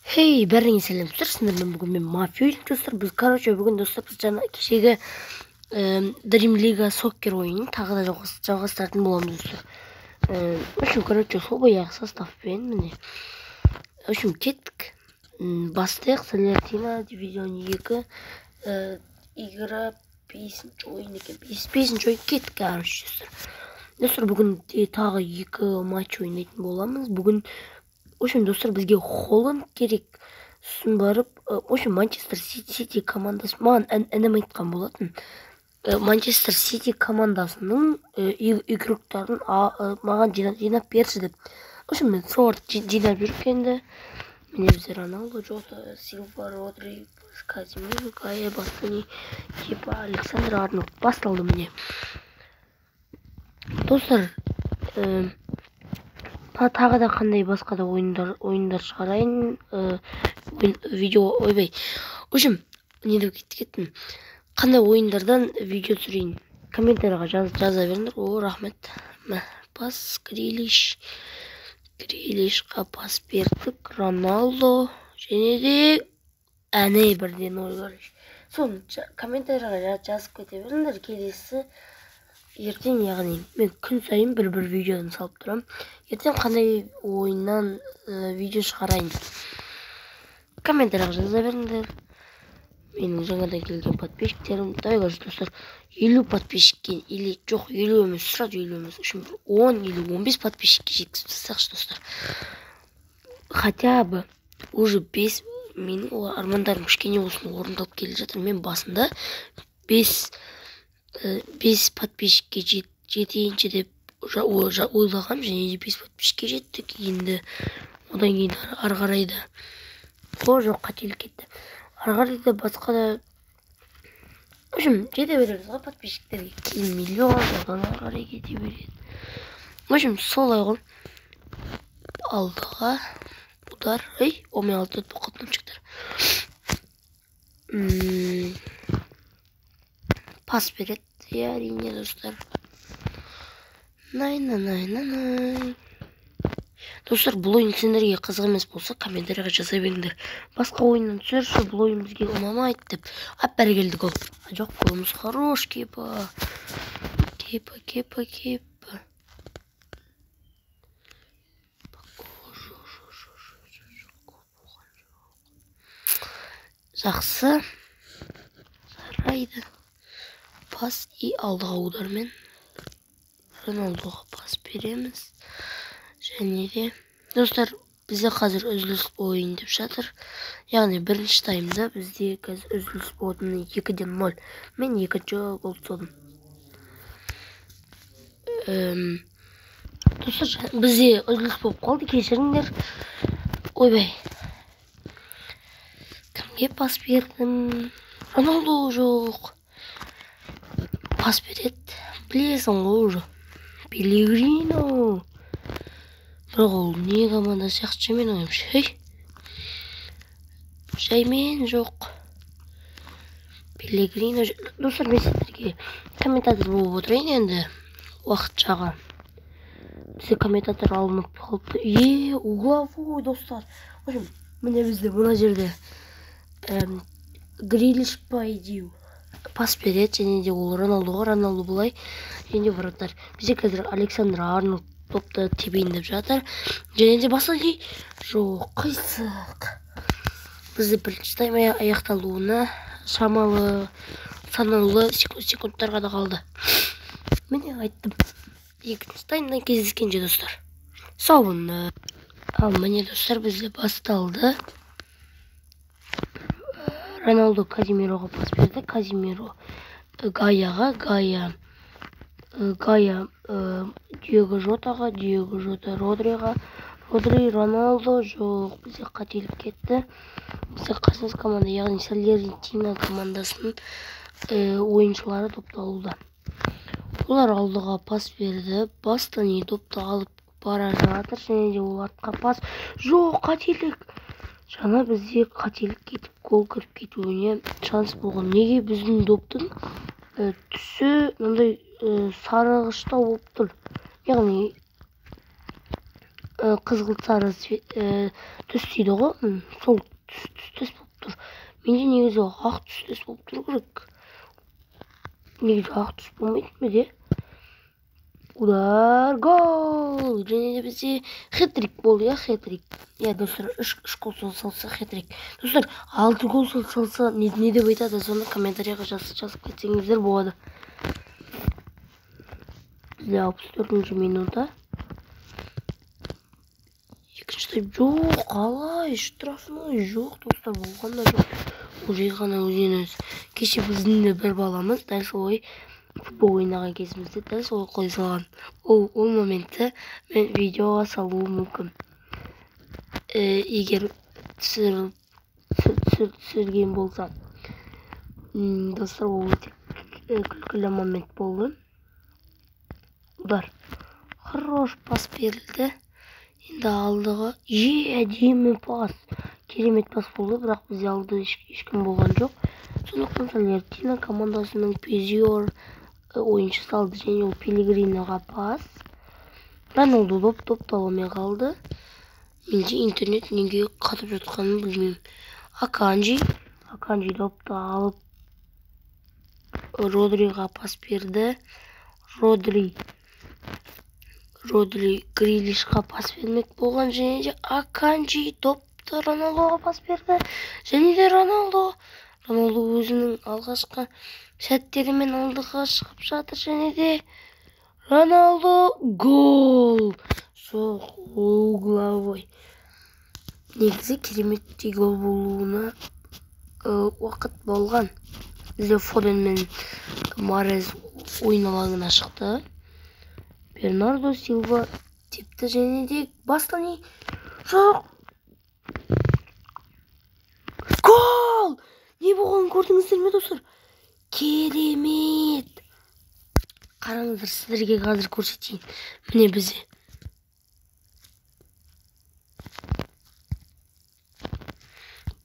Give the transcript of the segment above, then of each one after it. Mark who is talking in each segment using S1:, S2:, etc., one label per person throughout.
S1: Хей, бәріңе сәлем, достар, сіздермен бүгін мен Мафия, достар. Біз, короче, бүгін, достар, біз жаңа кешегі Dream League Soccer ойынын тағы да жалғастыратын боламыз, достар. В общем, короче, сол баяғы составпен, міне. В общем, кеттік. Бастайық. Салернитана, дивизион 2, игра, бесінші ойын екен. Бесінші ойын, кеттік, короче, достар. Достар, бүгін де тағы екі матч ойнайтын боламыз. Бүгін, в общем, достар, бізге Холланд керек. Сосын барып, в общем, Манчестер Сити командасы, маған інім айтқан болатын. Манчестер Сити командасының игроктарын маған жинап берші деп. В общем, мен соларды жинап жүріп енді. Міне, бізде Роналду, Жота, Силва, Родри, Казимир, Гая, Бастони, Кепа, Александр Арнольд. Басталды, міне. Достар, тағы да қандай басқа да ойындар шығарайын, видео, ойбай. В общем, не деп кеттім. Қандай ойындардан видео түсірейін? Комментарийға жаза беріңдер. О, рахмет. Мә, пас, Грилиш. Грилишқа пас бердік. Роналдо. Және де әне бірден ой, короче. Соны комментарийға жазып кете беріңдер. Келесі ертең, яғни мен күн сайын бір-бір видеоны салып тұрамын. Ертең қандай ойыннан видео шығарайын? Комментарийға жаза беріңдер. Менің жаңадан келген подписчиктерім, давай, короче, достар, 50 подписчикке, или жоқ, 50 емес, сразу 50 емес, үшін бір 10 или 15 подписчикке жеткізіп тастайықшы, достар. Хотя бы уже 5, менің армандарым кішкене болсын орындалып келе жатыр. Мен басында 5 подписчикке жетейінші деп ойлағам, және де 5 подписчикке жеттік. Енді одан кейін ары қарай да, о, жоқ, қателік кетті. Ары қарай да басқа да, в общем, жете береміз ғой подписчиктерге. Кейін миллион, одан ары қарай кете береді. В общем, солай ғой. Алдыға удар. Ей, он мен алты болып қалды мальчиктер. Пас береді, иә, әрине, достар. Най, най, най, най, най. Достар, бұл ойын сендерге қызық емес болса, комментарийға жаза беріңдер. Басқа ойыннан түсірші, бұл ойын бізге ұнамайды деп. Ап, бәрекелді гол. А, жоқ, голымыз хорош, Кепа. Кепа, Кепа, Кепа. Жақсы. Жарайды. Пас и алдыға удармен. Роналдуға пас береміз. Және де, достар, бізде қазір үзіліс ойын деп жатыр. Яғни бірінші таймда бізде қазір үзіліс болды. Міне, екіде ноль. Мен екінші гол соғдым. Достар, бізде үзіліс болып қалды, кешіріңдер. Ойбай. Кімге пас бердім? Роналду жоқ. Пас береді. Білесің ғой уже. Пеллегрино. Бірақ ол не команда сияқты менің ойымша. Ей. Жаймен жоқ. Пеллегрино. Достар, мен сіздерге комментатор болып отырайын енді. Уақытшаға. Бізде комментатор алынып қалыпты. Е, угловой, достар. В общем, міне бізде мына жерде, Грилиш, по идее, пас береді, және де ол Роналдуға, Роналду былай, және де вратарь. Бізде қазір Александр Арнольд допты тебейін деп жатыр. Және де Басони жоқ, қисық. Бізде бірінші тайм аяқталуына шамалы санаулы секундтар ғана қалды. Міне, айттым. Екінші таймнан кездескенше, достар. Сау болыңдар. Ал міне, достар, бізде басталды. Роналду Казимироға пас берді. Казимиро Гаяға, Гая Диего Жотаға, Диего Жота Родриға, Родри Роналду жоқ, бізде қателік кетті. Бізде қарсылас команда, яғни Салернитина командасының ойыншылары допты алуда. Олар алдыға пас берді. Бастони допты алып бара жатыр, және де ол артқа пас. Жоқ, қателік. Жаңа бізде қателік кетіп, гол кіріп кетуіне шанс болған. Неге біздің доптың түсі мынандай сарғыштау болып тұр? Яғни Қызғылт сары түс дейді ғой, сол түстес болып тұр. Менде негізі ақ түстес болып тұру керек. Негізі ақ түс болмайды ма де? Удар, гол! Және де бізде хет-трик болды, иә, хет-трик. Иә, достар, 3 гол салса хет-трик. Достар, 6 гол салса не деп айтады, соны комментарийға жазып кетсеңіздер болады. Бізде 64-минута. Екінші тайм жоқ, қалай, штрафной жоқ, достар, болған да жоқ. Ол жай ғана өзінен өзі. Кеше біздің де бір баламыз дәл солай футбол ойнаған кезімізде дәл солай қой салған. Ол моментті мен видеоға салуым мүмкін. Егер түсірген болсам. Достар, ол өте күлкілі момент болды. Удар. Хорош пас берілді. Енді алдыға әдемі пас. Керемет пас болды, бірақ бізде алды ешкім болған жоқ. Сондықтан Салернитана командасының Пезиор ойыншысы алды және ол Пеллегриноға пас. Роналду доп талонмен қалды. Менде интернет неге қатып жатқанын білмеймін. Аканджи допты алып Родриға пас берді. Родри Грилишқа пас бермек болған және де Аканджи допты Роналдуға пас берді. Және де Роналду өзінің алғашқы сәттерімен алдыға шығып жатыр және де Роналду гол! Жоқ, угловой. Негізі кереметтей гол болуына уақыт болған. Бізде Фоден мен Марез ойын алаңына шықты. Бернардо Силва тепті және де Бастани. Жоқ! Гол! Не болғанын көрдіңіздер ме, достар? Керемет! Қараңыздар, сіздерге қазір көрсетейін. Міне бізде.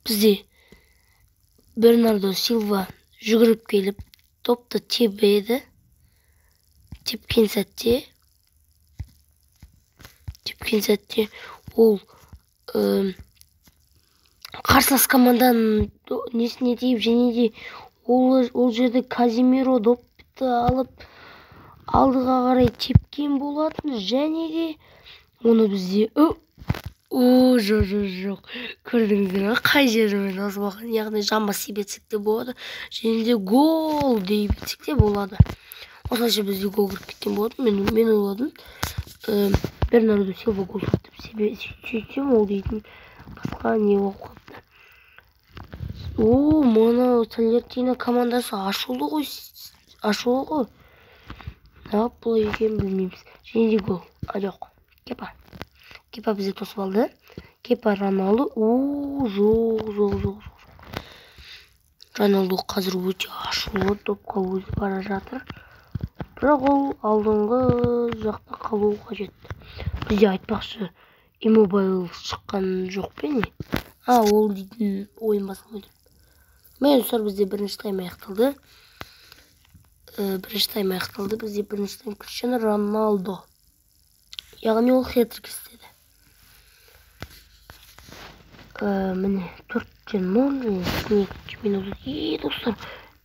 S1: Бізде Бернардо Силва жүгіріп келіп допты тебеді. Тепкен сәтте ол қарсылас команданың несіне тиіп және де ол жерде Казимиро допты алып алдыға қарай тепкен болатын және де оны бізде жоқ, көрдіңіздер ме, қай жерімен жазылған, яғни жамбас себетсек те болады және де гол дей берсек те болады. Осылайша бізде гол кіріп кеткен болатын. Мен ойладым, Бернардо Силва гол соқты деп, сөйтсем ол дейтін басқа не болып қалыпты. Мына Салернитана командасы ашулы ғой, ашулы ғой. Неғып бұлай екенін білмейміз. Және де гол. Жоқ, Кепа. Кепа бізді тосып алды. Кепа Роналду. Жоқ. Роналду қазір өте ашулы, допқа өзі бара жатыр. Бірақ ол алдыңғы жақта қалуы қажет. Бізде айтпақшы, Immobile шыққан жоқ пе не? Ол дейтін ойын басылмайды. Міне достар, бізде бірінші тайм аяқталды. Бізде бірінші тайм Криштиану Роналду. Яғни ол хет-трик істеді. Міне 4-0, 2 минут. Достар,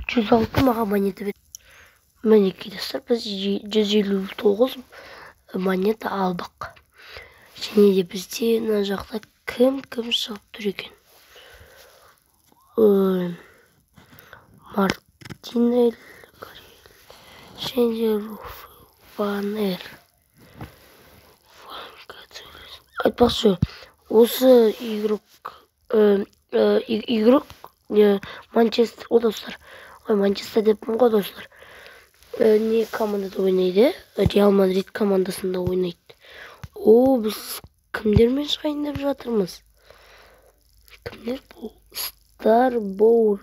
S1: 106 маған монета берді. Мінекей достар, біз 159 монета алдық. Және де бізде мына жақта кім шығып тұр екен? Мартинель, және де Ванер. Айтпақшы, осы игрок Манчестер, достар. Ой, Манчестер деппін ғой, достар. Не командада ойнайды? Реал Мадрид командасында ойнайды. Біз кімдермен шығайын деп жатырмыз? Кімдер бұл? Старбург.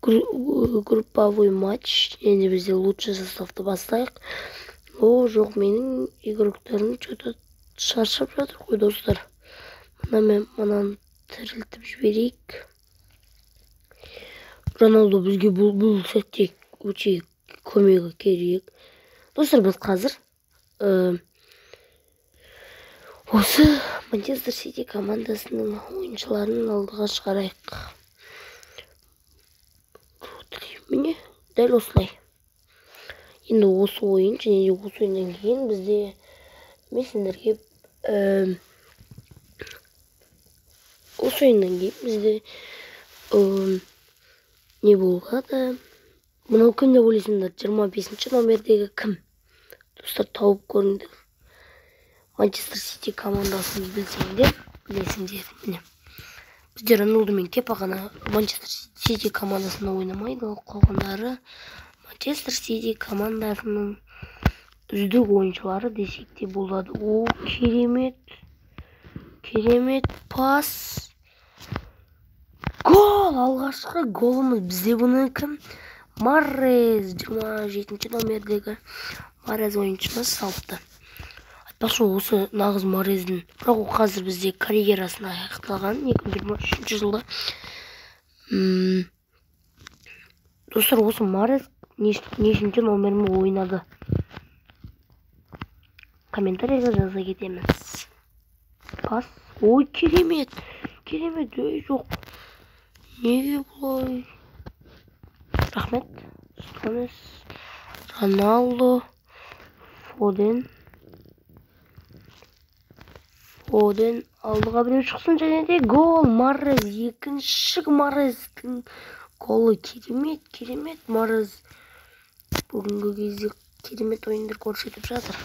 S1: Групповой матч. Енді бізде лучший составты бастайық. Жоқ, менің игроктарым что-то шаршап жатыр ғой, достар. Мына мен мынаны тірілтіп жіберейік. Роналду бізге бұл сәтте өте көмегі керек. Достар, біз қазір Осы Манчестер Сити командасының ойыншыларын алдыға шығарайық. Міне, дәл осылай. Енді осы ойын және де осы ойыннан кейін бізде мен сендерге осы ойыннан кейін бізде не болады? Мынау кім деп ойлайсыңдар? 25 номердегі кім? Достар, тауып көріңдер. Манчестер Сити командасын білсеңдер, білесіңдер. Міне. Бізде Роналду мен Кепа ғана Манчестер Сити командасында ойнамайды, ал қалғандары Манчестер Сити командасының үздік ойыншылары десек те болады. О, керемет. Керемет пас. Гол! Алғашқы голымыз. Бізде бұны кім? Марез, 27 номердегі Марез ойыншымыз салыпты. Айтпақшы, осы нағыз Марездің, бірақ ол қазір бізде карьерасын аяқталған 2023 жылда. Достар, осы Марез нешінші номермен ойнады? Комментарийға жаза кетеміз. Пас. Ой, керемет. Керемет. Ой, жоқ. Неге бұлай? Рахмет. Стоунс, Роналду, Фоден. Фоден алдыға біреу шықсын және де гол. Марез, екінші Марездің голы. Керемет, керемет. Марез бүгінгі кезде керемет ойындар көрсетіп жатыр.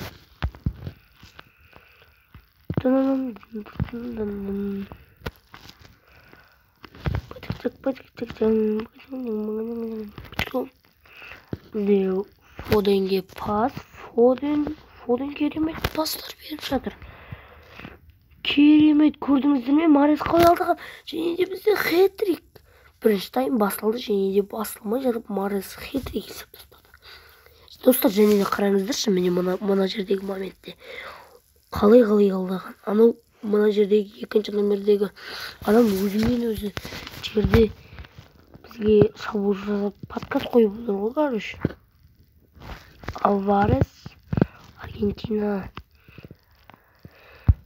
S1: Бізде Фоденге пас. Фоден керемет пастар беріп жатыр. Керемет, көрдіңіздер ме? Марез қалай алдыға? Және де бізде хет-трик. Бірінші тайм басылды, және де басылмай жатып Марез хет-трик есеп тастады. Достар, және де қараңыздаршы, міне мына жердегі моментте қалай алдаған. Анау мына жердегі екінші номердегі адам өзімен өзі жерде бізге шабуыл жасап подкаст қойып отыр ғой, короче. Алварес, Аргентина,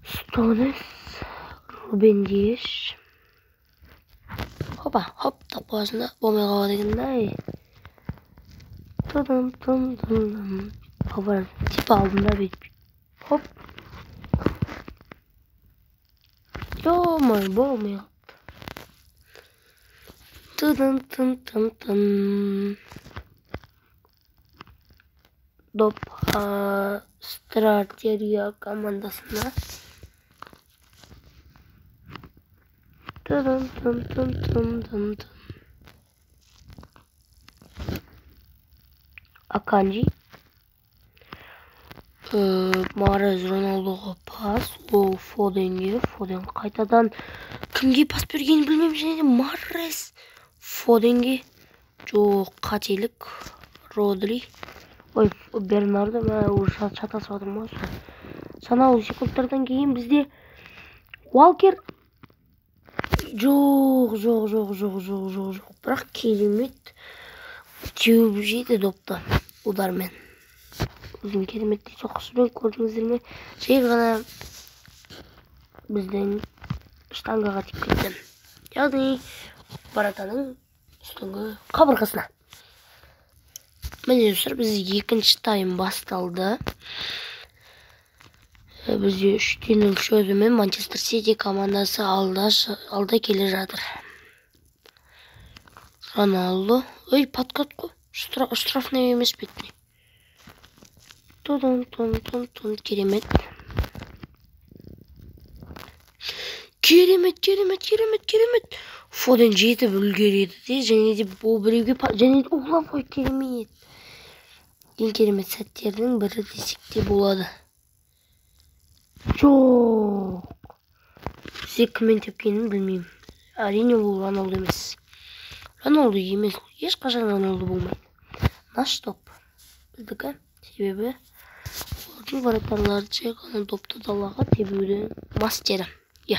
S1: Стоунс, Рубен Диаш. Хопа, хоп, деп қоясың да, болмай қалады екен да. Тудым-тум-тум-тум. Алварес типа алдында бүйтіп. Хоп. Ё-моё, болмай қалды. Тудым-тум-тум-тум. Доп Стратегия командасына. Тудым-тум-тум-тум-тум-тум. Аканджи. Марез Роналдуға пас. Ол Фоденге. Фоден қайтадан кімге пас бергенін білмеймін. Және де Марез Фоденге. Жоқ, қателік. Родри. Ой, Бернардо, мә, уже шатасып жатырмын ғой. Санаулы секундтардан кейін бізде Уалкер. Жоқ. Бірақ керемет теуіп жейді допты удармен. Өзінің кереметтей соққысымен, көрдіңіздер ме? Жай ғана біздің штангаға тиіп кетті. Яғни баратаның үстіңгі қабырғасына. Міне, достар, біз екінші тайм басталды. Бізде 3-0 счетымен Манчестер Сити командасы алда келе жатыр. Роналду. Ой, подкат қой. Штрафной емес бетіне. Тун-тун-тун-тун. Керемет. Керемет, керемет, керемет, керемет. Фоден жетіп үлгереді де, және де ол біреуге және де угловой. Керемет. Ең керемет сәттердің бірі десек те болады. Жоқ. Бізде кіммен тепкенін білмеймін. Әрине, ол Роналду емес. Роналду емес. Ешқашан Роналду болмайды. Наш топ. Біздікі. Себебі олардың вратарлары жай ғана допты далаға тебудің мастері. Иә.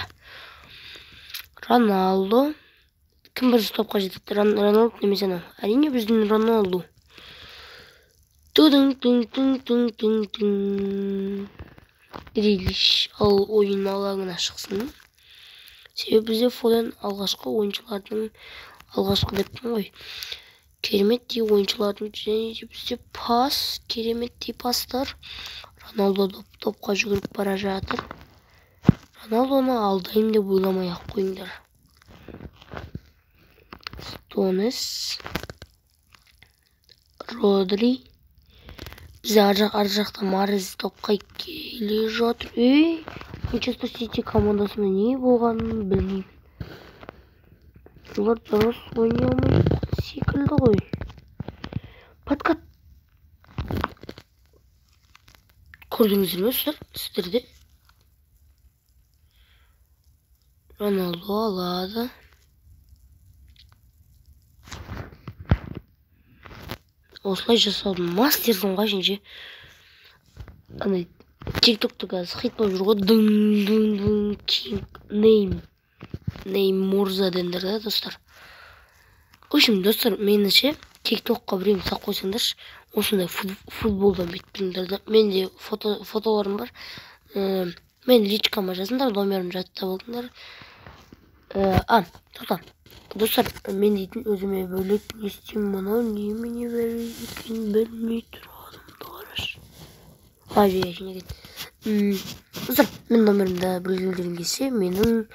S1: Роналду. Кім бірінші топқа жетеді? Роналду немесе анау. Әрине, біздің Роналду. Тудың-тың-тың-тың-тың-тың. Грилиш ал ойын алаңына шықсын. Себебі бізде Фоден алғашқы ойыншылардың алғашқы деппін ғой. Кереметтей ойыншылардың және де бізде пас, кереметтей пастар. Роналдо топқа жүгіріп бара жатыр. Роналдоны алдайым деп ойламай ақ қойыңдар. Стоунс, Родри. Бізде ар жақта Марез топқа келе жатыр. Ей, Манчестер Сити командасында не болғанын білмеймін. Олар дұрыс ойнай алмай секілді ғой. Подкат. Көрдіңіздер ме сіздер де? Роналдо алады. Осылай жасаудың мастерсің ғой жеңше. Андай TikTok'та қазір хит болып жүр ғой. Дың дың дың кинг нейм. Нейм Мурза дендер да достар. В общем, достар, меніңше TikTok'қа біреуін салып қойсаңдаршы, осындай футболдан бүйтіп тұрыңдар да. Менде фотоларым бар. Мен личкама жазыңдар, номерімді жаттап алыңдар. Тоқта. Достар, мен дейтін өзіме бөлек не істеймін, мынау немене бөлек екенін білмей тұрғанымды қарашы. Достар, мен номерімді білгілерің келсе, менің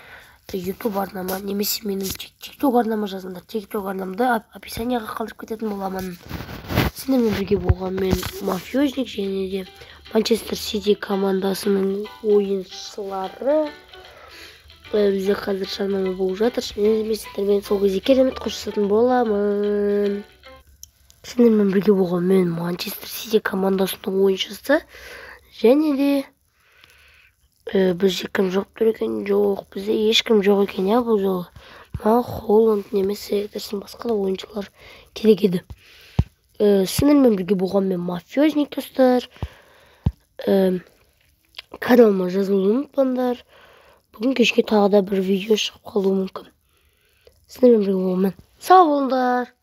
S1: YouTube арнама немесе менің TikTok арнама жазыңдар. TikTok арнамды описанияға қалдырып кететін боламын. Сендермен бірге болған мен Мафиозник және де Манчестер Сити командасының ойыншылары. Бізде қазір жарнама болып жатыр. Және мен сендермен сол кезде керемет қоштасатын боламын. Сендермен бірге болған мен Манчестер Сити командасының ойыншысы. Және де бізде кім жоқ тұр екен? Жоқ, бізде ешкім жоқ екен, иә, бұл жолы. Маған Холланд немесе Эдерсон басқа да ойыншылар керек еді. Сендермен бірге болған мен Мафиозник, достар. Каналыма жазылуды ұмытпаңдар. Бүгін кешке тағы да бір видео шығып қалуы мүмкін. Сіздермен бірге болған мен. Сау болыңдар.